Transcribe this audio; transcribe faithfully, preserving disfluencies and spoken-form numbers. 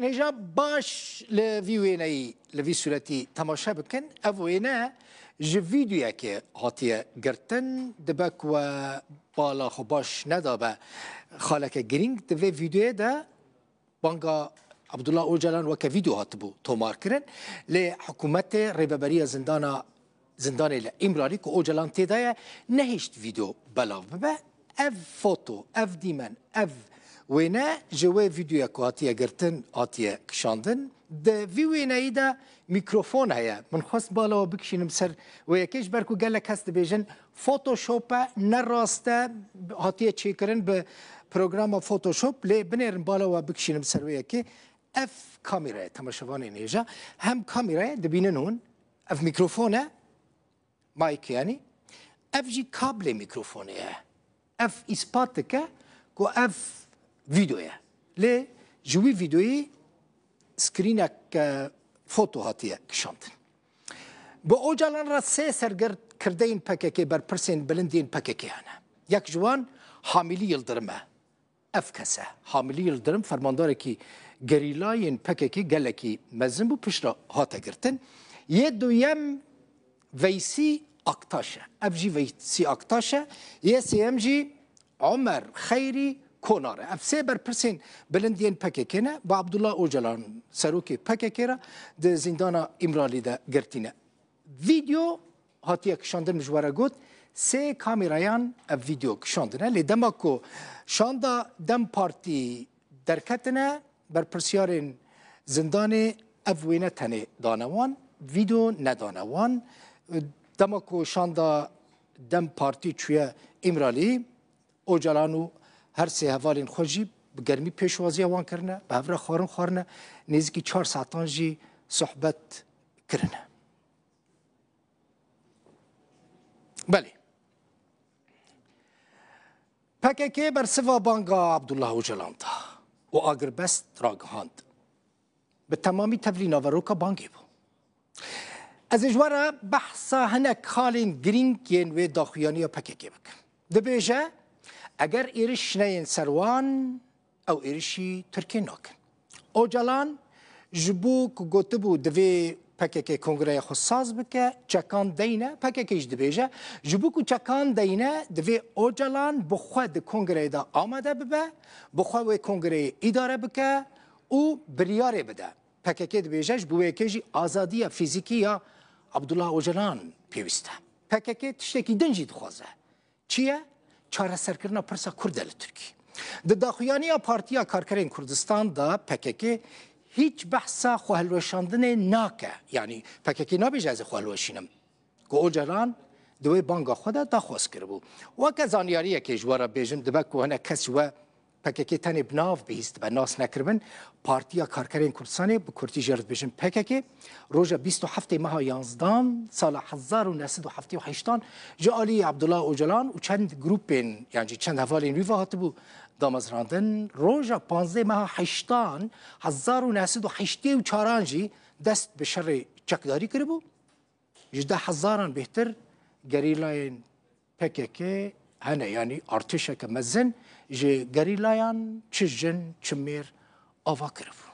Hêja baş li vî wêneyî, li vî sûretî temaşe bikin. Ev wêne ji vîdyoyekê hatiye girtin. Dibe ku we bala xwe baş nedabe xaleke girîng, di vê vîdyoyê de banga Abdullah Ocalan weke vîdyo hatibû tomarkirin. Lê hikûmetê rêveberiya zindana, zindanê li Îmralî ku Ocalan tê de ye, nehişt vîdyo belav bibe. Ev foto, ev dîmen, ev wêne ji wê vîdyoya ku hatiye girtin, hatiye kişandin. Di vî wêneyî de mîkrofon heye. Min xwest bala we bikişînim ser wê yekê, ji ber ku gelek kes dibêjin Photoshop e, ne rast e, hatiye çêkirin bi programa Photoshop. Lê binêrin bala we bikişînim ser wê yekê. Ev kamera ye, temaşevanên hêja. Hem kamera ye, dibînin hûn. Ev mîkrofon e. Mic yanî. Ev jî kablê mîkrofonê ye. Ev îspat dike ku ev vîdyo ye. Lê ji wî vîdyoyî screenek, e, foto hatiye kişandin. Bi Ocalan re sê serkirdeyên P K K, berpirsên bilind yên P K K hene. Yek ji wan Hamilî Yildirim e. Ev kes e. Hamilî Yildirim fermandarekî gerîlayên P K K gelekî mezin bû, piştre hate girtin. Yê duyem Veysî Aktaş e. Ev jî Veysî Aktaş e. Yê sêyem jî Omer Xeyrî Konar e. Ev sê berpirsên bilind yên P K K ne, bi Abdullah Ocalan, serokê P K K re di zîndana Îmralî de girtî ne. Vîdyo hatiye kişandin, min ji we re got, sê kamerayan ev vîdyo kişandine. Lê dema ku şanda DEM Partî derketine, berpirsiyarên zindanê ev wêne tenê dane wan, vîdyo nedane wan. Dema ku şanda DEM Partî çûye Îmralî, Ocalan û her sê hevalên xwe jî bi germî pêşwaziya wan kirine, bi hev re xwarin xwarine, nêzîkî çar saetan jî sohbet kirine. Belê. P K K bersiva banga Abdullah Ocalan da û agirbest ragihand. Bi temamî tevlî naveroka bangê bû. Ez ê ji we re behsa hinek xalên girîng yên wê daxuyaniya P K K bikim. Dibêje, eger êriş neyên ser wan, ew êrişî Tirkên nakin. Ocalan ji bo ku gotibû divê P K K kongreya xwe saz bike, çekan deyne, P K K jî dibêje, ji bo ku çekan deyne, divê Ocalan bi xwe di kongreyê de amade bibe, bi xwe wê kongreyê îdare bike û biryarê bide. P K K dibêje, ji bo wê yekê jî azadiya fîzîkî ya Abdullah Ocalan pêwîst e. P K K tiştekî din jî dixwaze. Çi ye? Çareserkirina pirsa Kurd e li Tirkî. Di daxuyaniya Partiya Karkerên Kurdistan de P K K hîç behsa xwehilweşandinê nake. Yanî P K K nabêje ez ê xwehilweşînim. Ku Ocalan di wê banga xwe de daxwaz kiribû. Weke zanyariyekê ji we re bêjim, dibe ku hinek kes ji we P K K tenê bi nav bihîstibe, nas nekiribin. Partiya Karkerên Kurdistanê, bi kurtî jê re dibêjin P K K, roja bîst û heftê meha yanzdan sala hezar û neh sed û heftê û heştan ji alî Abdullah Ocalan û çend grûpên, yan jî çend hevalên wî ve hatibû damezrandin. Roja panzdeh meha heştan hezar û neh sed û heştê û çaran jî dest bi şerê çekdarî kiribû. Ji deh hezaran bêhtir gerîlayên P K K hene, yanî artêşeke mezin ji gerîlayan çi jin çi mêr ava kiribû.